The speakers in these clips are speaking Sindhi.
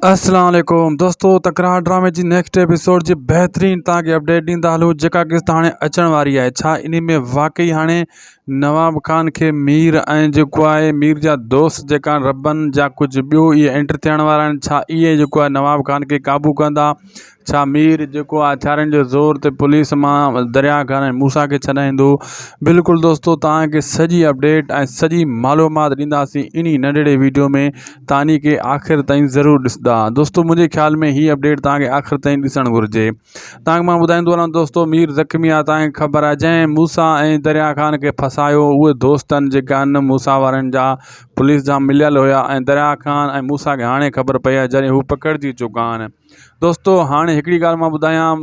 اسلام عليڪم دوستو تڪرار ڊرامي جي نيڪسٽ ايپيسوڊ جي بهترين توهان کي اپڊيٽ ڏيندا هلون جيڪا قسط هاڻي اچڻ واري آهي ڇا انهي ۾ واقعي هاڻي نواب خان کي مير ۽ جيڪو آهي مير جا دوست جيڪا ربن جا ڪجهه ٻيو اهي انٽر ٿيڻ وارا آهن ڇا اهي جيڪو آهي نواب خان کي قابو ڪندا ڇا مير جيڪو آ هٿيارن جو زور تي پوليس مان دريا خان ۽ موسيٰ کي ڇڏائيندو بلڪل دوستو توهان کي سڄي اپڊيٽ ۽ سڄي معلومات ڏينداسين انهي ننڍڙي ويڊيو ۾ تاني کي آخر تائين ضرور ڏسندا دوستو منهنجي خيال ۾ هي اپڊيٽ توهان کي آخر تائين ڏسڻ گهرجي توهان کي مان ٻڌائيندو هلان دوستو مير زخمي آ توهان کي خبر آهي جنهن موسيٰ ۽ دريا خان کي ڦسايو اهي دوستن جيڪا آهن موسيٰ وارن جا پوليس جا مليل هيا ۽ دريا خان ۽ موسيٰ کي هاڻي خبر پئي آهي جڏهن هو پڪڙجي چڪا آهن دوستو هاڻي هڪڙي ڳالهه مان ٻڌايان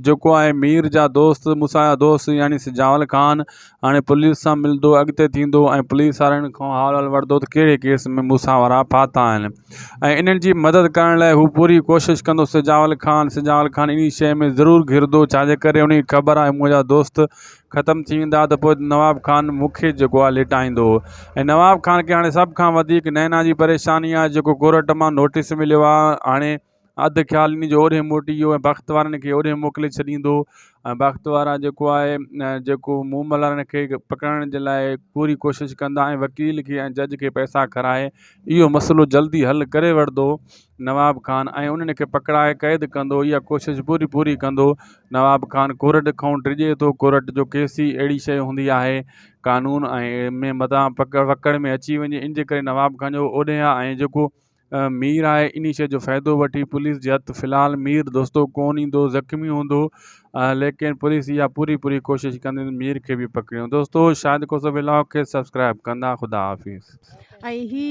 جيڪو آهي مير جا دوست موسيٰ جا دوست يعني سجاول خان هاڻي پوليس سان ملندو اڳتي ٿيندو ۽ پوليس وارن کان حال احوال وٺندو ته ڪهڙي ڪيس ۾ موسيٰ وارا ڦاٿا آهن ۽ انهن جي مدد ڪرڻ لاء هو پوري ڪوشش ڪندو سجاول خان سجاول خان انهي شيء ۾ ضرور گهرندو ڇاجي ڪري انهي کي خبر آهي منهنجا دوست ختم ٿي ويندا ته پوء نواب خان مون کي جيڪو آهي ليٽائيندو ۽ نواب خان کي هاڻي سڀ کان وڌيڪ نينا جي پريشاني آهي جيڪو ڪورٽ مان نوٽيس مليو آهي هاڻي اڌ خيال ان جو اوڏي موٽي ويو ۽ بخت وارن کي اوڏي موڪلي ڇڏيندو ۽ بخت وارا جيڪو آهي جيڪو مومل وارن کي پڪڙڻ جي لاء پوري ڪوشش ڪندا ۽ وڪيل کي ۽ جج کي پئسا کارائي اهو مسئلو جلدي حل ڪري وٺندو نواب خان ۽ انهن کي پڪڙائي قيد ڪندو اها ڪوشش پوري پوري ڪندو نواب خان ڪورٽ کان ڊڄي ٿو ڪورٽ جو ڪيس ئي اهڙي شيء هوندي آهي قانون ۽ ۾ متان پڪڙ وڪڙ ۾ اچي وڃي ان جي ڪري نواب خان جو اوڏي آهي ۽ جيڪو مير آهي انهي شيء جو فائدو وٺي پوليس جي هٿ في الحال مير دوستو ڪون ايندو زخمي هوندو ليڪن پوليس اها پوري پوري ڪوشش ڪندي مير کي به پڪڙيون دوستو شاهد کوسو ولاگ کي سبسڪرائب ڪندا خدا حافظ. ۽ هي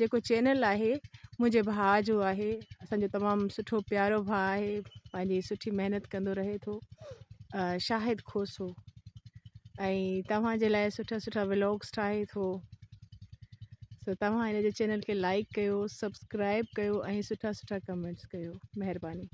جيڪو چينل آهي منهنجي ڀاء جو آهي اسان جو تمام سٺو پيارو ڀاء آهي پنهنجي سٺي محنت ڪندو رهي ٿو شاهد کوسو ۽ توهان جي لاء سٺا سٺا ولاگس ٺاهي ٿو سو توهان هن جي چينل کي لائڪ ڪيو سبسڪرائب ڪيو ۽ سٺا سٺا ڪمينٽس ڪيو مهرباني.